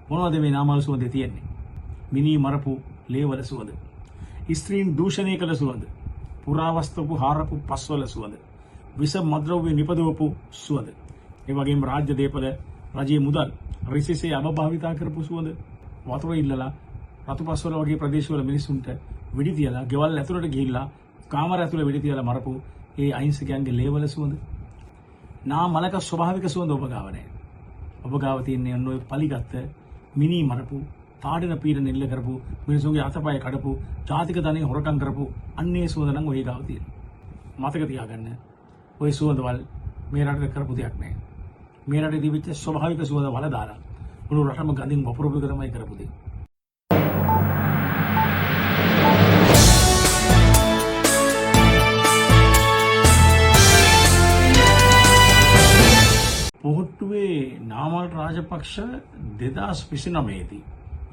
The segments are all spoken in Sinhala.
මොනවද මේ නාමල් සුවඳේ තියෙන්නේ? මිනී මරපු ලේවල සුවඳ. ස්ත්‍රීන් දූෂණය කළ සුවඳ. පුරාවස්තුපු හාරපු පස්වල සුවඳ. විස මද්‍රව්‍ය නිපදවපු සුවඳ. ඒ වගේම රාජ්‍ය දේපල රජයේ මුදල් රිසිසේ අබභාවිතා කරපු සුවඳ. වතුර ඉල්ලලා රතුපස්වල වගේ ප්‍රදේශවල මිනිස්සුන්ට වෙඩි තියලා ගෙවල් ඇතුළට ගිහිල්ලා කාමර ඇතුළේ වෙඩි තියලා මරපු ඒ අහිංසකයන්ගේ ලේවල සුවඳ. නාමලක ස්වභාවික සුවඳ ඔබ ගාව නැහැ. ඔබ ගාව තියෙන්නේ ඔන්න ඔය පලිගත්ත මිනී මරපු තාඩන පීඩන එල්ල කරපු මිනිසුන්ගේ අතපය කඩපු ජාතික ධනය හොරකම් කරපු අන්නේ සුවඳ නම් ඔය ගාව තියෙනවා. මතක තියාගන්න ඔය සුවඳවල් මේ රටට කරපු දෙයක් නෑ. මේ රටේ තිබිච්ච ස්වභාවික සුවඳ වල දාලා මුළු රටම ගඳින් වපුරපු එක තමයි කරපු දේ. පොහොට්ටුවේ නාමල් රාජපක්ෂ 2029 දී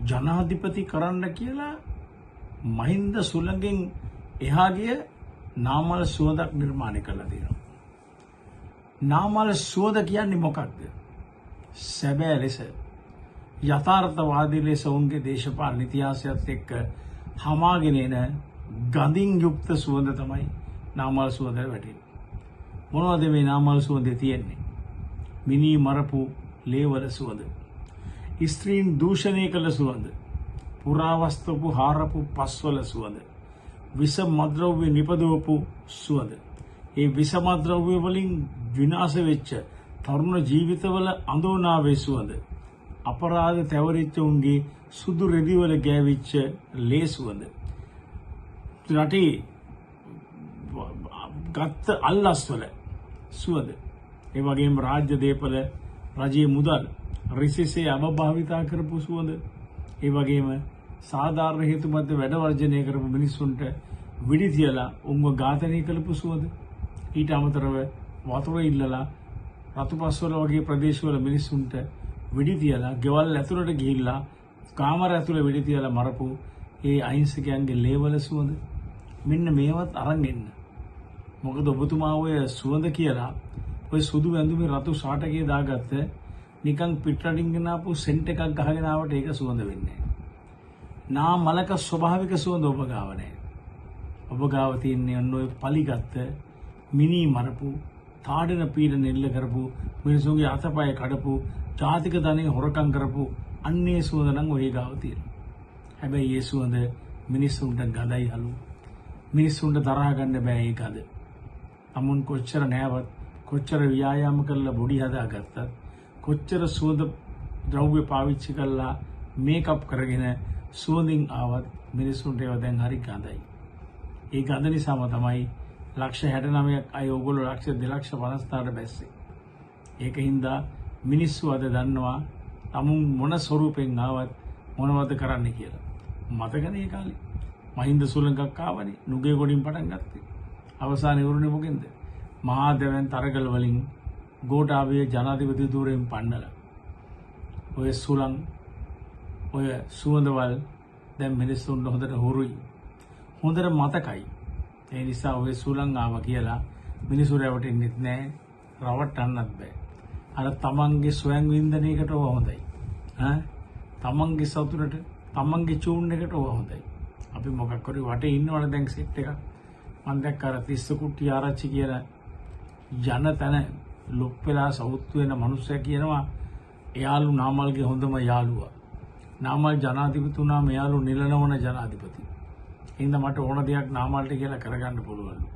ජනාධිපති කරන්න කියලා මහින්ද සුළඟෙන් එහා ගිය නාමල් සුවඳක් නිර්මාණය කරලා තියෙනවා. නාමල් සුවඳ කියන්නේ මොකක්ද? සැබෑ ලෙස යථාර්ථවාදී ලෙස ඔවුන්ගේ දේශපාලන ඉතිහාසයත් එක්ක හමාගෙන එන ගඳින් යුක්ත සුවඳ තමයි නාමල් සුවඳ වැටෙන්නේ. මොනවද මේ නාමල් සුවඳේ තියෙන්නේ? මිනී මරපු ලේවල සුවඳ. ස්ත්‍රීන් දූෂණය කළ සුවඳ. පුරාවස්තුපු හාරපු පස්වල සුවඳ. විස මද්‍රව්‍ය නිපදවපු සුවඳ. ඒ විස මද්‍රව්‍ය වලින් විනාශ වෙච්ච තරුණ ජීවිතවල අඳෝනාවේ සුවඳ. අපරාධ තැවරිච්ච උන්ගේ සුදු රෙදිවල ගෑවිච්ච ලේ සුවඳ. රටේ ගත්ත අල්ලස්වල සුවඳ. ඒ වගේම රාජ්‍ය දේපල රජයේ මුදල් රිසිසේ අබභාවිතා කරපු සුවඳ. ඒ වගේම සාධාරණ හේතු මත වැඩ වර්ජනය කරපු මිනිස්සුන්ට වෙඩි තියලා උන්ව ඝාතනය කරපු සුවඳ. ඊට අමතරව වතුර ඉල්ලලා රතුපස්වල වගේ ප්‍රදේශවල මිනිස්සුන්ට වෙඩි තියලා ගෙවල් ඇතුළට ගිහිල්ලා කාමර ඇතුළේ වෙඩි තියලා මරපු ඒ අහිංසකයන්ගේ ලේවල සුවඳ. මෙන්න මේවත් අරන් එන්න. මොකද ඔබතුමා ඔය සුවඳ කියලා ඔය සුදු ඇඳුමේ රතු සාටකේ දාගත්ත නිකන් පිටරටින් ගෙන ආපු සෙන්ට් එකක් ගහගෙන ආවට ඒක සුවඳ වෙන්නේ නැහැ. නා මලක ස්වභාවික සුවඳ ඔබ ගාව නැහැ. ඔබ ගාව තියෙන්නේ ඔන්න ඔය පලිගත්ත මිනී මරපු තාඩන පීඩන එල්ල කරපු මිනිසුන්ගේ අතපය කඩපු ජාතික ධනය හොරකම් කරපු අන්නේ සුවඳ නම් ඔය ගාව තියෙනවා. හැබැයි ඒ සුවඳ මිනිස්සුන්ට ගඳයි හලු. මිනිස්සුන්ට දරා ගන්න බෑ ඒ ගඳ. අමුන් කොච්චර නෑවත් කොච්චර ව්‍යායාම කරලා බොඩි හදාගත්තත් කොච්චර සුවඳ ද්‍රව්‍ය පාවිච්චි කරලා මේකප් කරගෙන සුවඳින් ආවත් මිනිස්සුන්ට ඒවා දැන් හරි ගඳයි. ඒ ගඳ නිසාම තමයි 69,000,000 අය ඕගොල්ලෝ 2,54,000ට බැස්සේ. ඒක හින්දා මිනිස්සු අද දන්නවා තමුන් මොන ස්වරූපෙන් ආවත් මොනවද කරන්න කියලා. මතකනේ ඒ කාලේ මහින්ද සුළඟක් ආවනේ නුගේ ගොඩින් පටන් ගත්තේ. අවසානයේ ඉවරුනේ මොකෙන්ද? මහා දෙවන් තරගල වලින් ගෝඨාභය ජනාධිපති ධූරයෙන් පන්නලා. ඔය සුළං ඔය සුවඳවල් දැන් මිනිස්සුන්ට හොඳට හුරුයි. හොඳට මතකයි. ඒ නිසා ඔය සුළං ආවා කියලා මිනිස්සු රැවටෙන්නෙත් නෑ, රවට්ටන්නත් බෑ. අර තමන්ගේ ස්වයං වින්දනයකට ඔව හොඳයි. ඈ තමන්ගේ සතුටට තමන්ගේ චූන් එකට ඔව හොඳයි. අපි මොකක් හරි වටේ ඉන්නවනේ දැන් සෙට් එකක්. මං දැක්ක අර තිස්ස කුට්ටි ආරච්චි කියන යන තැන ලොප් වෙලා සවුත් වෙන මනුස්සයා කියනවා එයාලු නාමල්ගේ හොඳම යාළුවා. නාමල් ජනාධිපති වුණාම එයාලු නිලනවන ජනාධිපති. එහෙනම් මට ඕන දෙයක් නාමල්ට කියලා කරගන්න පුළුවන්ලු.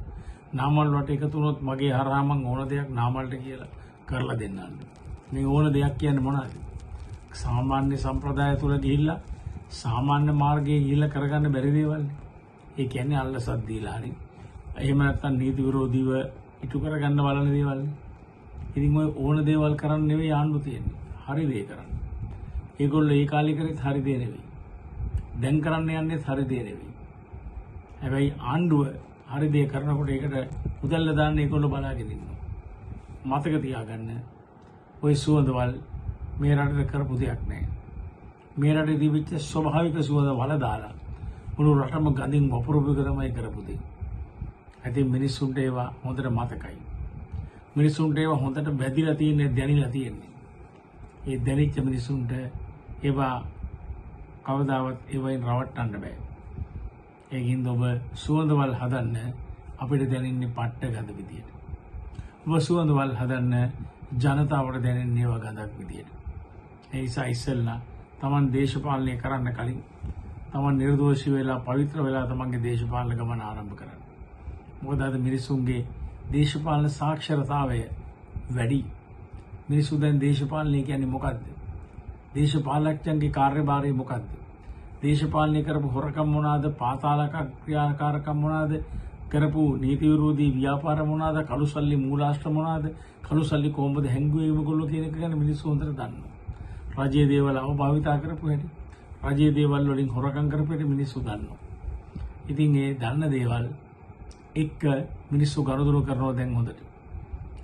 නාමල් වට එකතු වුණොත් මගේ හරහා මං ඕන දෙයක් නාමල්ට කියලා කරලා දෙන්නලු. මේ ඕන දෙයක් කියන්නේ මොනවද? සාමාන්‍ය සම්ප්‍රදාය තුල ගිහිල්ලා සාමාන්‍ය මාර්ගයේ ගිහිල්ලා කරගන්න බැරි දේවල්. ඒ කියන්නේ අල්ලසක් දීලා හරි. එහෙම නැත්නම් නීති විරෝධීව ඉටු කරගන්න බලන දේවල්. ඉතින් ඔය ඕන දේවල් කරන්න නෙවෙයි ආණ්ඩු තියෙන්නේ. හරි දේ කරන්න. ඒගොල්ලෝ ඒ කාලේ කරෙත් හරි දේ නෙවෙයි. දැන් කරන්න යන්නේත් හරි දේ නෙවෙයි. හැබැයි ආණ්ඩුව හරි දේ කරනකොට ඒකට උදැල්ල දාන්න ඒගොල්ලෝ බලාගෙන ඉන්නවා. මතක තියාගන්න ඔය සුවඳවල් මේ රටට කරපු දෙයක් නෑ. මේ රටේ තිබිච්ච ස්වභාවික සුවඳ වල දාලා මුළු රටම ගඳින් වපුරපු එක තමයි කරපු දේ. ඉතින් මිනිස්සුන්ට ඒවා හොඳට මතකයි. මිනිස්සුන්ට ඒවා හොඳට වැදිලා තියෙන්නේ, දැනිලා තියෙන්නේ. ඒ දැනිච්ච මිනිස්සුන්ට ඒවා කවදාවත් ඒවයින් රවට්ටන්න බෑ. ඒකින්ද ඔබ සුවඳවල් හදන්න අපිට දැනෙන්නේ පට්ට ගඳ විදියට. ඔබ සුවඳවල් හදන්න ජනතාවට දැනෙන්නේ ඒවා ගඳක් විදියට. ඒ නිසා ඉස්සෙල්ලා තමන් දේශපාලනය කරන්න කලින් තමන් නිර්දෝෂී වෙලා පවිත්‍ර වෙලා තමන්ගේ දේශපාලන ගමන ආරම්භ කරන්න. මොකද අද මිනිසුන්ගේ දේශපාලන සාක්ෂරතාවය වැඩි. මිනිස්සු දැන් දේශපාලනය කියන්නේ මොකද්ද? දේශපාලකයන්ගේ කාර්යභාරය මොකද්ද? දේශපාලනය කරපු හොරකම් මොනවාද? පාතාල ක්‍රියාකාරකම් මොනවාද? කරපු නීති විරෝධී ව්‍යාපාර මොනවාද? කළු සල්ලි මූලාශ්‍ර මොනවාද? කළු සල්ලි කොහොමද හැංගුවේ මේගොල්ලෝ කියන එක ගැන මිනිස්සු හොඳට දන්නවා. රජයේ දේවල් අවභාවිතා කරපු හැටි, රජයේ දේවල් වලින් හොරකම් කරපු හැටි මිනිස්සු දන්නවා. ඉතින් ඒ දන්න දේවල් එක්ක මිනිස්සු ගනුදෙනු කරනවා දැන් හොඳට.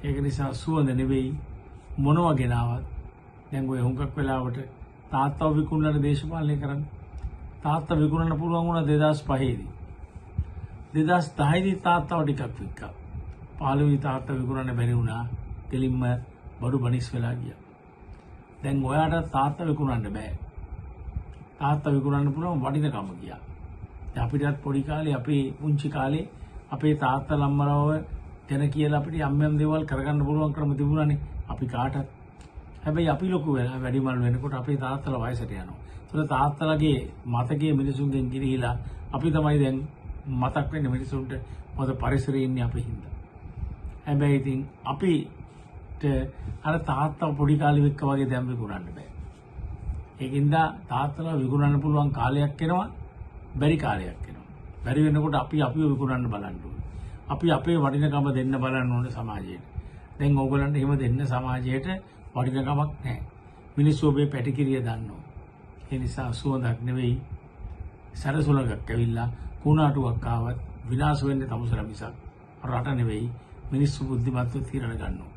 ඒක නිසා සුවඳ නෙවෙයි මොනවා ගෙනාවත් දැන් ඔය හුඟක් වෙලාවට තාත්තව විකුණන දේශපාලනය කරන්නේ. තාත්තා විකුණන්න පුළුවන් වුණා 2005 දී. 2010 දී තාත්තව ටිකක් වික්කා. 15 දී තාත්තා විකුණන්න බැරි වුණා. කෙලින්ම බඩු බනිස් වෙලා ගියා. දැන් ඔයාට තාත්තා විකුණන්න බෑ. තාත්තා විකුණන්න පුළුවන් වටිනකම ගියා. දැන් අපිටත් පොඩි කාලේ අපේ පුංචි කාලේ අපේ තාත්තා ලම්මරව ගැන කියලා අපිට යම් යම් දේවල් කරගන්න පුළුවන් ක්‍රම තිබුණානේ අපි කාටත්. හැබැයි අපි ලොකු වෙලා වැඩිමල් වෙනකොට අපේ තාත්තලා වයසට යනවා. ඒතර තාත්තලාගේ මතකයේ මිනිසුන්ගෙන් ගිලිහිලා අපි තමයි දැන් මතක් වෙන්නේ මිනිසුන්ට, මොකද පරිසරයේ ඉන්නේ අපි හින්දා. හැබැයි ඉතින් අපිට අර තාත්තා පොඩි කාලේ වෙක්ක වගේ දැන් විකුණන්න බෑ. ඒකින්ද තාත්තලා විකුණන්න පුළුවන් කාලයක් එනවා, බැරි කාලයක් එනවා. බැරි වෙනකොට අපි අපිව විකුණන්න බලන්න ඕනේ. අපි අපේ වටිනකම දෙන්න බලන්න ඕනේ සමාජයට. දැන් ඕගොල්ලන්ට එහෙම දෙන්න සමාජයට වටිනකමක් නැහැ. මිනිස්සු ඔබේ පැටිකිරිය දන්නවා. ඒ නිසා සුවඳක් නෙවෙයි සැරසුලඟක් ඇවිල්ලා කුණාටුවක් ආවත් විනාශ වෙන්නේ තමුසලා මිසක් රට නෙවෙයි. මිනිස්සු බුද්ධිමත්ව තීරණ ගන්නවා.